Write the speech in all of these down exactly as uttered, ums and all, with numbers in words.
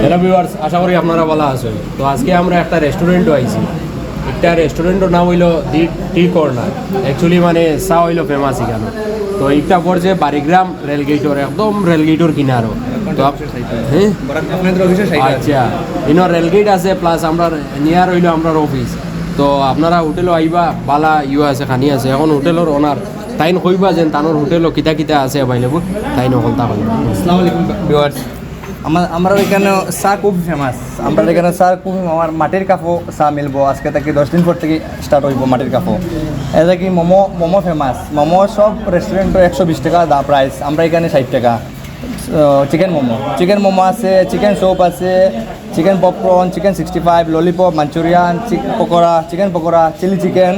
Hello viewers, আশা করি আপনারা ভালা আছইন। তো আজকে আমরা একটা রেস্টুরেন্টো আইছি। একটা রেস্টুরেন্টর নাম অইলো দি টি কর্নার। Actually মানে চা অইলো ফেমাস ইখানো। তো একটা পড়ছে বাড়িগ্রাম রেলগেটর, একদম রেলগেটর কিনারো। তো আপ-, হ্যাঁ? আচ্ছা, ইনো রেলগেট আছে, প্লাস আমরার নিয়ার অইলো আমরার অফিস। তো আপনারা হোটেলো আইবা, ভালা ইয়ে আছে, খানি আছে। এখন হোটেলর ওনার তাইন কইবা যেন তানর হোটেলো কিতা কিতা আছে অ্যাভেলেবল, তাইন হকলতা কইবা। আসসালামু আলাইকুম ভিউয়ার্স, আমার, আমরার ইখানো চা খুব ফেমাস। আমরার ইখানো চা খুব, আমার মাটির কাপো চা মিলবো। আজকে থাকি দশ দিন পর থাকি স্টার্ট অইবো মাটির কাপো। এটা কি মোমো, মোমো ফেমাস। মোমো সব রেস্টুরেন্টো একশো বিশ টাকা দা প্রাইস, আমরার ইখানো ষাইট টাকা। চিকেন মোমো, চিকেন মোমো আছে, চিকেন স্যুপ আছে, chicken popcorn, chicken sixty five, lollipop, Manchurian, chick-, pakora, chicken pakora, chilli chicken,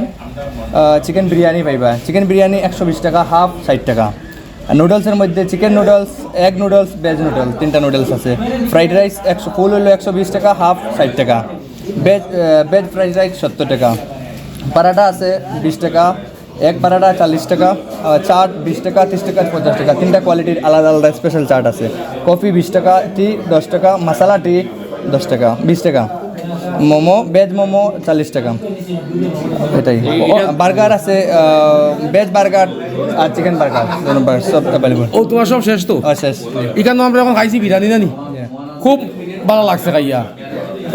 chicken biryani পাইবা। চিকেন বিরিয়ানি একশো বিশ টাকা হাফ, ষাইট টাকা। আর নুডলসর মধ্যে chicken noodles, egg noodles, veg noodles, তিনটা নুডলস আছে। ফ্রাইড রাইস একশো, ফুল অইলো একশো বিশ টাকা, হাফ ষাইট টাকা। ভেজ, আহ, ভেজ ফ্রাইড রাইস সত্তর টাকা। পরাটা আছে বিশ টাকা, এগ পরাটা চল্লিশ টাকা, আহ, চাট বিশ টাকা, ত্রিশ টাকা, পঞ্চাশ টাকা। তিনটা কোয়ালিটির আলাদা আলাদা স্পেশাল চাট আছে। কফি বিশ টাকা, টি দশ টাকা, মশলা টি দশ টাকা, বিশ টাকা। মোমো, ভেজ মোমো চল্লিশ টাকা। এটাই। ও, বার্গার আছে, আহ, ভেজ বার্গার আর চিকেন বার্গার, দুই নম্বর, সব অ্যাভেলেবল। ও, তোমার সব শেষ তো? হ্যাঁ, শেষ। ইখানো আমরা এখন খাইছি বিরিয়ানি, জানি? খুব ভালা লাগছে খাইয়া।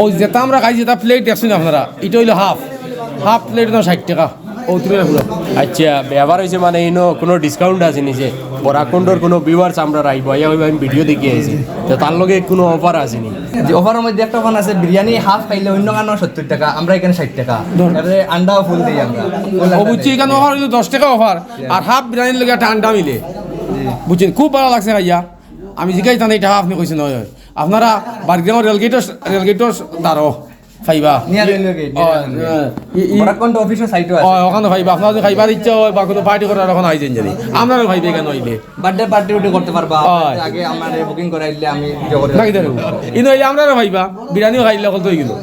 ও, যেটা আমরা খাইছি, যেটা প্লেট দেখছইন আপনারা, ইটা অইলো হাফ, হাফ প্লেট না ষাইট টাকা। ও, তুমি রাখো। আচ্ছা, ব্যাপার অইছে মানে ইনো কুনু ডিসকাউন্ট আছে নি? যে বরাক কন্টর কুনু ভিউয়ার্স আমরার আইবো, আইয়া কইবো আমি ভিডিও দেখি আইছি, তো তার লগে কুনু অফার আছে নি? যে অফারর মধ্যে একটা অফার আছে, বিরিয়ানি হাফ খাইলে অন্য খানো সত্তর টাকা, আমরার ইখানো ষাইট টাকা। তারপরে আন্ডাও ফুল দেই আমরা। ফুল ও, আন্ডা বুঝছি, দেই। ইখানো অফার অইলো দশ টাকা অফার, আর হাফ বিরিয়ানির লগে একটা আন্ডা মিলে। বুঝছেন, খুব ভালা লাগছে খাইয়া। আমি জিগাইতাম, ইটা আপনে কইছেন, অয়, অয়। আপনারা বাড়িগ্রামর রেলগেটর, রেলগেটর দ্বারো পাইবা। নিয়ার রেলওয়ে গেট, ও, নিয়ার রেলওয়ে গেট। হ্যাঁ, ই, ই, বরাক কন্টর অফিসর সাইডো আছে। ও, ওখানো পাইবা। আপনারা যদি খাইবার ইচ্ছা অয় বা কুনু পার্টি করার, ওখানো আইছইন জানি। আমরারও পাইবা ইখানো আইলে। বার্থডে পার্টি উর্টি করতে পারবা। হয়। আগে আমারে বুকিং করাইলে আমি যোগাযোগ না, কিতা রে? ইনো আইলে আমরারও পাইবা। বিরিয়ানিও খাইলে হকলতা অইগেলো।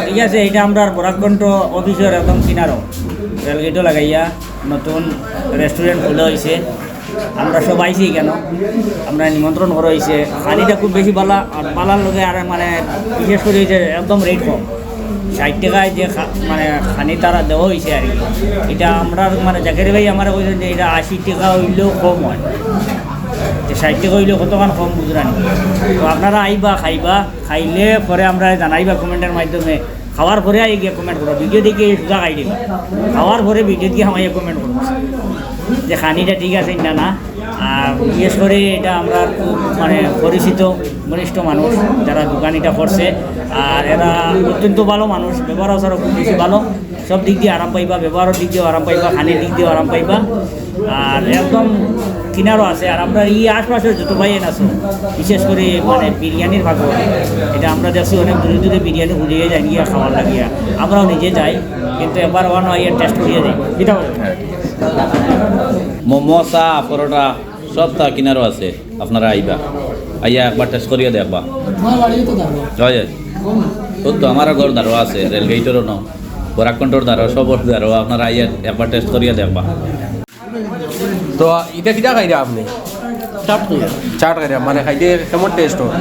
ঠিক আছে, ইটা আমরার বরাক কন্টর অফিসর একদম কিনারো, রেলগেটও লাগাইয়া নতুন রেস্টুরেন্ট খুলা অইছে। আমরা সব আইছি ইখানো, আমরা নিমন্ত্রণ করা অইছে। খানিটা খুব বেশি ভালা, আর ভালার লগে আর মানে বিশেষ করি যে একদম রেট কম, ষাইট টাকায় যে খা-, মানে খানি তারা দেওয়া অইছে আর কি। ইটা আমরার মানে জাকির ভাই আমারে কইছইন যে ইটা আশি টাকা অইলেও কম অয়, যে ষাইট টাকা অইলেও কতখান কম বুঝরা নি। তো আপনারা আইবা, খাইবা, খাইলে পরে আমরারে জানাইবা কমেন্টর মাধ্যমে। খাওয়ার পরে আইয়া গিয়া কমেন্ট করবা, ভিডিও দেখিয়া সোজা খাই দিবা। খাওয়ার পরে ভিডিওত গিয়া হামাইয়া কমেন্ট করবা যে খানিটা ঠিক আছে না, না। আর বিশেষ করি ইটা আমরার খুব মানে পরিচিত ঘনিষ্ঠ মানুষ, যারা দোকান ইটা করছে। আর এরা অত্যন্ত ভালো মানুষ, ব্যবহার আচারও খুব বেশি ভালো। সব দিক দিয়া আরাম পাইবা, ব্যবহারর দিক দিয়াও আরাম পাইবা, খানির দিক দিয়াও আরাম পাইবা। আর একদম কিনারো আছে। আর আমরার ই আশপাশে যত ভাইয়াইন আছো, বিশেষ করি মানে বিরিয়ানির ভাগো, ইটা আমরা দেখছি অনেক দূরে দূরে বিরিয়ানি খুঁজিয়া যাইন গিয়া খাওয়ার লাগিয়া। আমরাও নিজে যাই, কিন্তু একবার ওখানো আইয়া টেস্ট করিয়া যাই। কিতা বলেন? মোমো, চা, পরোটা, সবতা কিনারো আছে, আপনারা আইবা, আইয়া একবার টেস্ট করিয়া দেখবা। তোমার বাড়িও তো দ্বারো। অয়, অয়। ও তো আমারও ঘর দ্বারো আছে, রেলগেটরও নাম, বরাক কন্টর দ্বারো, সবর দ্বারো, আপনারা আইয়া একবার টেস্ট করিয়া দেখবা। তো ইটা কিতা খাইরা আপনে? চাট খাইরা। চাট খাইরা, মানে খাইতে কেমন টেস্ট অয়?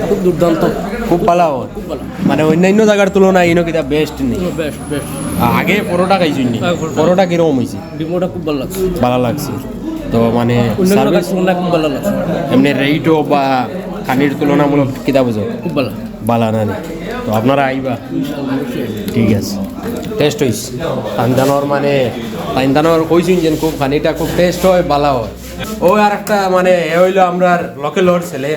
খুব দুর্দান্ত। খুব ভালা অয়? খুব ভালা। মানে অন্যান্য জাগার তুলনায় ইনো কিতা বেস্ট নি? ইনো বেস্ট, বেস্ট। আ-, আগে পরোটা খাইছইন নি? হ্যাঁ, পরোটা। পরোটা কিরকম অইছে? ডিমটা খুব ভালা লাগছে। ভালা লাগছে। তো মানে অন্যান্য জাগার সার্ভিস তুলনায় খুব ভালা লাগছে। এমনে রেটও বা খানির তুলনামূলক কিতা বুঝো? খুব ভালা। ভালা না নি? তো আপনারা আইবা? ঠিক আছে। টেস্ট অইছে। তাইন তানর মানে, তাইন তানর কইছইন যেন খুব খানিটা খুব টেস্ট অয়, ভালা অয়। ও আর একটা মানে, এ অইলো আমরার লোকালর ছেলে,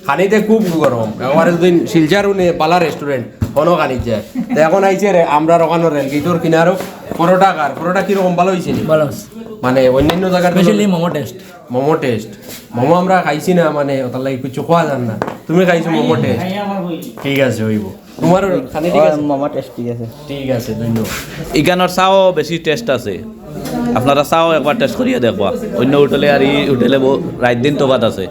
খানিতে খুব গরম। একবারে যদি শিলচর উনি ভালা রেস্টুরেন্ট, কোনো খানি যায়। তো এখন আইছে রে, আমরার ওখানো রেলগেটর কিনারো পরোটা খার, পরোটা কিরকম ভালা অইছে নি? ভালা অইছে। মানে অন্যান্য জাগার স্পেশালি মোমো টেস্ট। মোমো টেস্ট। মোমো আমরা খাইছি না, মানে, ওটার লাগি কিছু কওয়া যার না। তুমি খাইছো মোমো টেস্ট? ঠিক আছে, অইবো। তোমার খানি ঠিক আছে? মোমো টেস্ট ঠিক আছে। ঠিক আছে, ধন্যবাদ। ইখানর চাও বেশি টেস্ট আছে, আপনারা চাও একবার টেস্ট করিয়া দেখবা। অন্য হোটেলে আর ই হোটেলে রাইত দিন তফাত আছে।